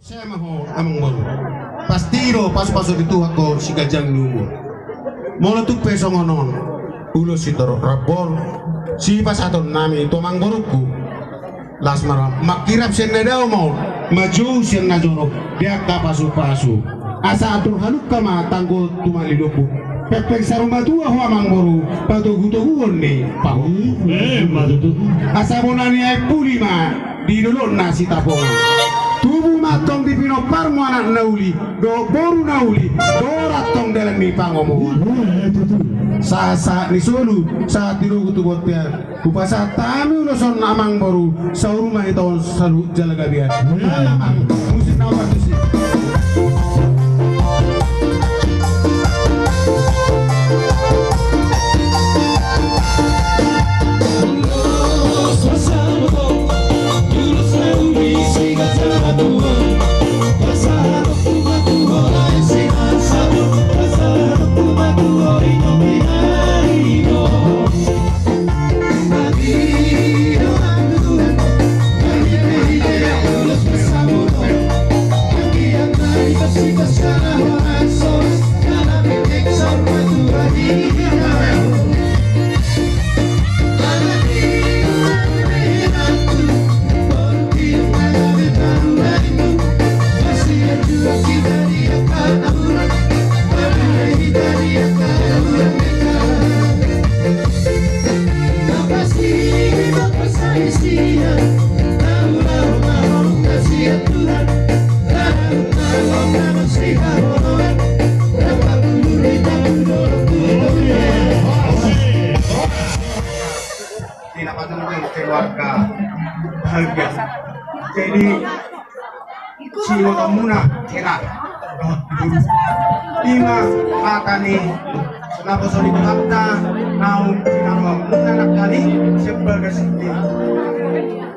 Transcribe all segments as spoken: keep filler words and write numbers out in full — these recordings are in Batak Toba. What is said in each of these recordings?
Sema ho amangboru. Pasti do pasupasu ni Tuhan ho siganjang ni umur. Molo tung pe songon on, ulos sitorop rambol, sipasahatonnami tu amangborungku. Las ma ra, mangkirap sian na dao ma on, manjou sian na jonok, di angka pasupasu. Asa atur halumpang ma tanggo tumalilubu. Pengpeng saur matua ho amangboru, patogutoguon ni pahompu. Asa bona ni aek puli ma di dolok na Sitapongan. Tubu ma antong di pinomparmu anak na uli dohot boru na uli, borat antong dalan ni pangomoan. Sahat-sahat ni solu, sahat ni roha tu bontean. Hupasahat hami ulos on amangboru, saur ma hita on saluhut jala gabe. Musik na opat tusi. Di na patunduhon keluarga bahagia. Jadi, sibotoonmuna hela dohot boru. I ma hata ni naposo ni Tuhanta naung sinaroanmuna nangkaning sian bagas ni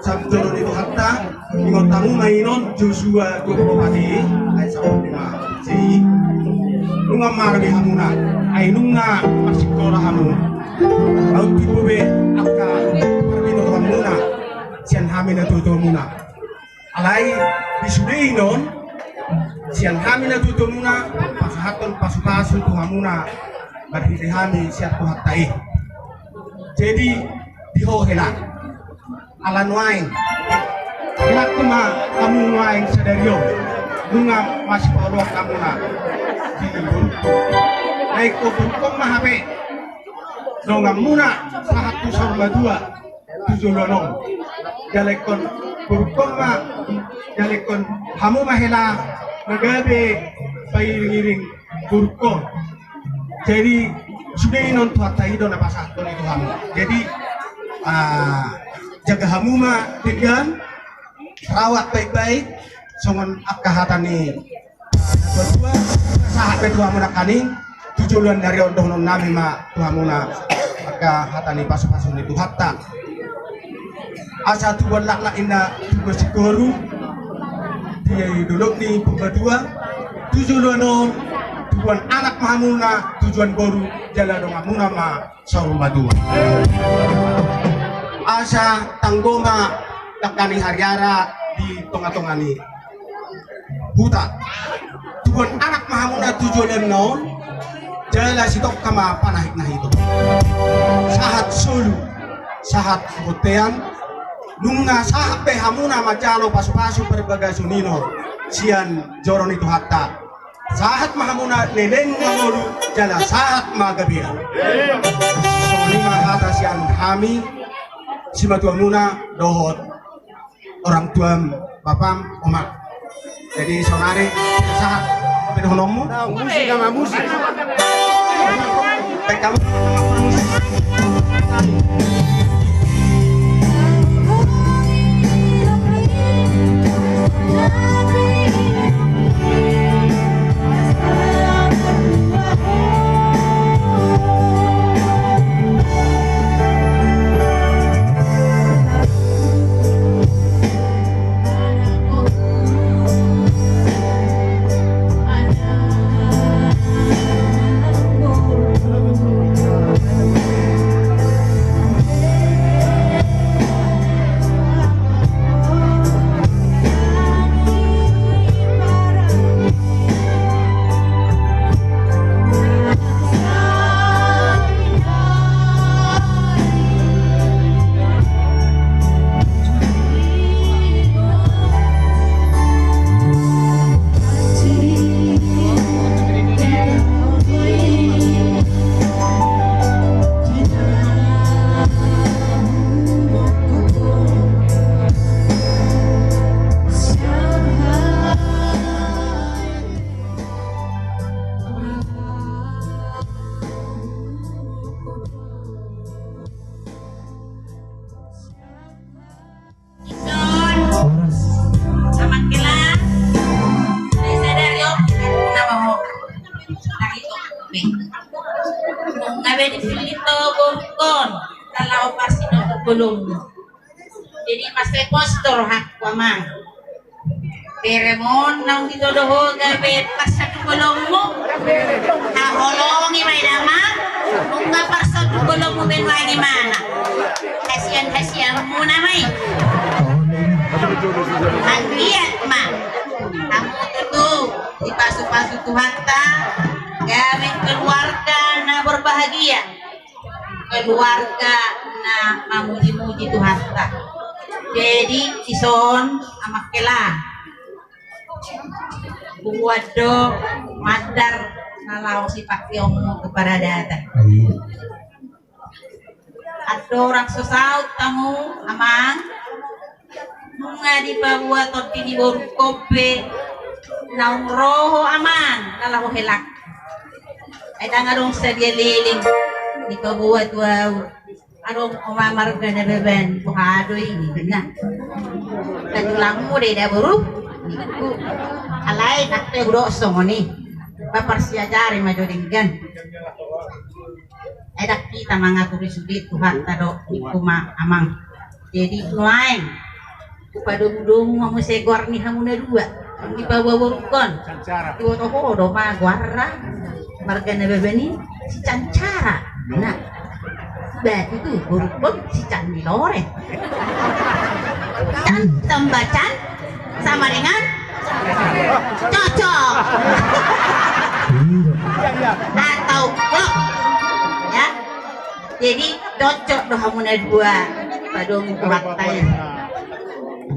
sambing ni Tuhanta. Ingot hamu ma i non Josua dua pulu opat i, ayat sapulu lima. Jadi, nunga marga hamuna, ai nunga marsikola hamu. Aut timbo be angka parbinotoanmuna sian hami natuatuamuna. Alai di sude i non, sian hami natuatuamuna pasahathon pasupasu tu hamuna marhite hami sian Tuhanta i. Jadi, di ho hela. Ala nuaeng, hela tu ma hamu nuaeng sadari on, nunga masipaoloan hamuna. Jadi, na ingkon borungkon ma hape donganmuna sahat tu saur matua tu joloan on. Jala ingkon borungkon ma, jala ingkon hamu ma hela na gabe pairingiring borungkon. Jadi, sude i non Tuhanta i do na pasahathon i tu hamu. Jadi, ah, jaga hamu ma denggan, rawat baik-baik, songon angka hata ni natuatua, sahat be tu hamu nangkaning, tu joloan ni ari on dohononnami ma tu hamuna angka hata ni pasupasu ni Tuhanta. Asa tubuan laklak ninna tubuan singkoru, di dolok ni Purbatua, tu joloan on, tubuan anak ma hamuna, tubuan boru, jala donganmuna ma saur matua. Asa tanggo ma dangka ni hariara di tongatonga ni huta. Tubuan anak ma hamuna tu joloan on, jala sitongka ma panahitnahit on. Sahat solu, sahat bontean, nunga sahat be hamuna manjalo pasupasu parbagason i non sian joro ni Tuhanta. Sahat ma hamuna leleng mangolu, jala sahat ma gabean. Songon i ma hata sian hami simatuamuna dohot orang tuam, bapam, omam. Jadi, saonari, sahat, apa dohononmu? Nah, musik, sama musik. Baik, kamu musik. Bolongmu. Jadi, mansai pos do rohangku, Amang. Beremon naung ditodo ho gabe parsadu bolongmu. Taholongi ma i da, Amang. Nunga parsadu bolongmu be nuaeng, imana. Hasian-hasianmuna ma i. Anggiat ma hamu tutu dipasu-pasu Tuhanta gabe keluarga na berbahagia. Keluarga na mamuji-muji Tuhanta. Jadi, dison, Amang Kela, hubuat do mandar na laho sipakeonmu tu paradaton. Andorang so saut hamu, Amang, nunga dipaboa tondi ni borungkon pe naung ro ho, Amang, na laho helak. Ai ndang adong sadia leleng dipaboa tu ahu. Adong ho ma marga Nababan, boha do i, ninna. Na tulangmu do i da, boru, ningku. Alai nang pe hudok songon i. Ba parsiajari ma jo denggan. Ai ndang hita mangatur i, sude Tuhanta do, ningku ma, Amang. Jadi nuaeng hupadomu-domu ma muse goar ni hamu na dua. Dipaboa borungkon. Diboto ho do ma goarna. Marga Nababan i si Cancara. Nah. Ba tutu borungkon si Can ni Lore. Can tambah Can sama dengan cocok. Atau klop. Ya. Jadi cocok do hamu na dua. Padomu Tuhanta i.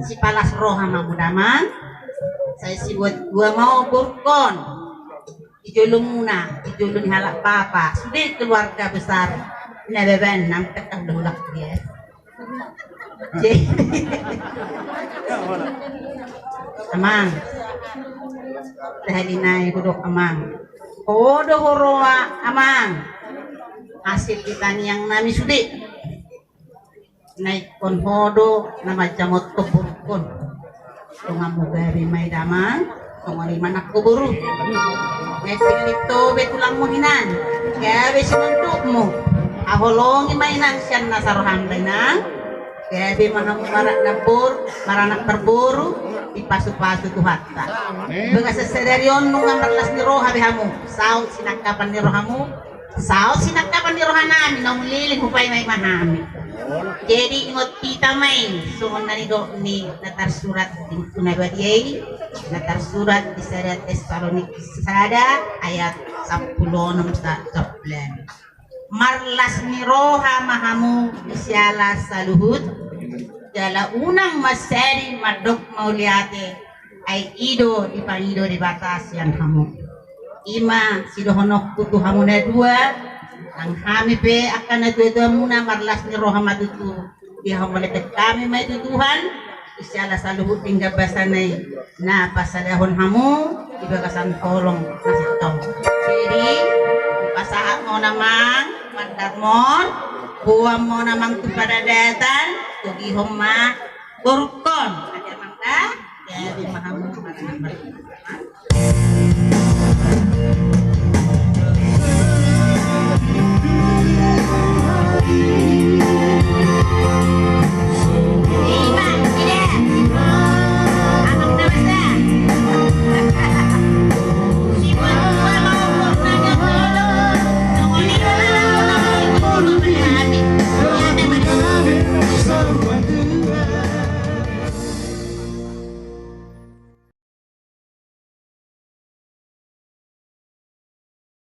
Sipalas roha ma hamu, Amang. Sai sibuat dua ma ho borungkon. Di jolomuna, di jolo ni halak bapa, sude keluarga besar Nababan, nang tengah dohot dia. Jadi, Amang, sahali nai hudok, Amang. Ho do huroha, Amang, hasil ni tangiang nami sude. Na ingkon ho do na manjamothon borungkon. Donganmu gabe ma i da, Amang. Songon i ma nang ho, boru. Nai pillit ho be tulangmu hinan, gabe sinondukmu. Haholongi ma, Inang, sian nasa roham da, Inang. Gabe ma hamu maranak boru, maranak parboru, dipasu-pasu Tuhanta. Bagasan sadari on nunga marlas ni roha be hamu. Saut sinangkapan ni rohamu. Saut sinangkapan ni roha nami, naung leleng hupaima-ima hami. Jadi ingot hita ma i, songon na nidok ni na tarsurat di Buku na Badia i, na tarsurat di sada Tesalonik sada ayat sampulu onom sa-, sampulu onom. Marlas ni roha ma hamu di siala saluhut, jala unang mansadi mandok mauliate, ai i do dipangido Debata sian hamu. I ma sidohononku tu hamu na dua, nang hami pe angka natuatuamuna marlas ni roha ma tutu. Dihamauliatehon hami ma i tu Tuhan, di siala saluhut denggan basana i na pasadahon hamu di bagasan holong na sintong. Jadi, pasahat ma on, Amang, mandarmon, boan ma on, Amang, tu paradatan, togihon ma borungkon. Ate, Amang, da? Jadi, mahamu, Amang.